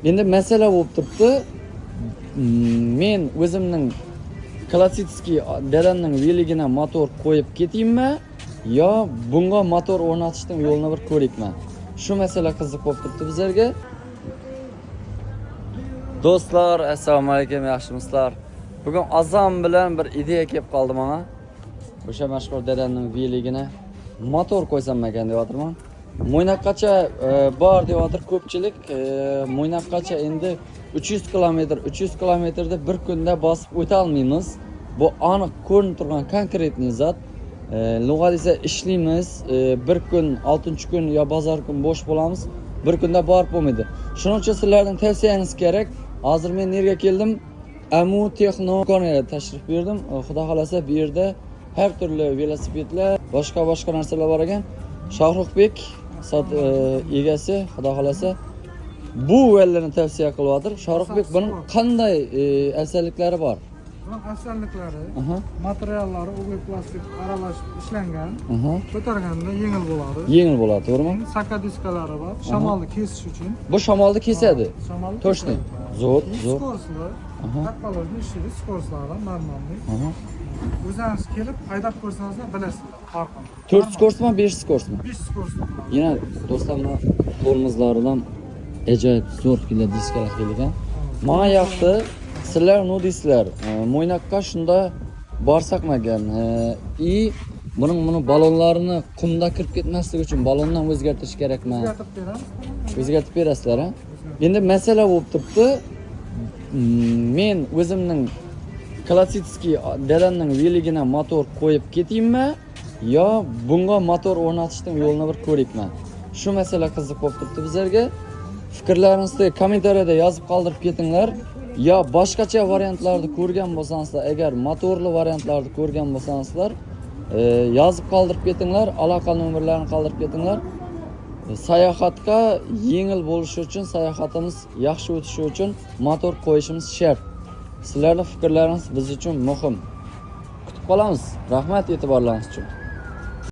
Endi masala bo'lib turibdi. Men o'zimning klassический dadamning veligina motor qo'yib ketaymi yo bunga motor o'rnatishning yo'lini bir ko'rikmi? Shu masala qiziq bo'lib turibdi bizlarga. Do'stlar, assalomu alaykum, yaxshimisizlar? Bugun Azam bilan bir ideya kelib qoldi menga. O'sha mashhur dadamning veligini motor qo'ysam ekan deyotirman. Mo'ynoqqacha bor deyotir ko'pchilik. Mo'ynoqqacha endi 300 kilometr, 300 kilometrda bir kunda bosib o'ta olmaymiz. Bu aniq ko'rinib turgan конкретный zot. Lug'at esa ishlaymiz, bir kun, 6-kun yo bozor kun bo'sh bo'lamiz. Bir kunda borib bo'lmaydi. Shuning uchun sizlarning tavsiyangiz kerak. Hozir men nerga keldim? Amu Texno do'koniga tashrif buyurdim. Xudo xolasa bu yerda har turli velosipedlar, boshqa boshqa narsalar bor ekan. Shohruxbek sot egasi, xudo xolasa bu vellarni tavsiya qilyapti. Shohruxbek, buning qanday afzalliklari bor? Buning afzalliklari, materiallari ugleplastik aralashib ishlangan, ko'targanda yengil bo'ladi. Yengil bo'ladi, to'g'rimi? Saka diskalari bor, shamolni kesish uchun. Bu shamolni kesadi. Shamolni Точно. kesadi. Zo'r, zo'r. Скорость li, как положено ishlaydi, скорость lari нормальный. O'zingiz kelib haydab ko'rsangizlar bilasizlar farqini. 4 скорость mi, 5 скорость mi? 5 скорость li. Yana do'stlar, mana tormozlaridan ajoyib zo'r keladi, diskalar kelgan. Menga yoqdi. Sizlar nima deysizlar? Mo'ynoqqa shunda borsakmagan. И buning buni balonlarini qumda kirib ketmasligi uchun balondan o'zgartirish kerakmi? O'zgartirib beramiz. O'zgartib berasizlar, a? Endi masala bo'lib turibdi. Men o'zimning klassический dadamning veligina motor qo'yib ketaymi yo bunga motor o'rnatishning yo'lini bir ko'rikmi? Shu masala qiziq bo'lib turibdi bizlarga. Fikrlaringizni kommentariyada yozib qoldirib ketinglar. Yo boshqacha variantlarni ko'rgan bo'lsangizlar, agar motorli variantlarni ko'rgan bo'lsangizlar, yozib qoldirib ketinglar, aloqa nomerlarini qoldirib ketinglar. Sayohatga yengil bo'lishi uchun, sayohatimiz yaxshi o'tishi uchun motor qo'yishimiz shart. Sizlarning fikrlaringiz biz uchun muhim. Kutib qolamiz. Rahmat e'tiborlaringiz uchun.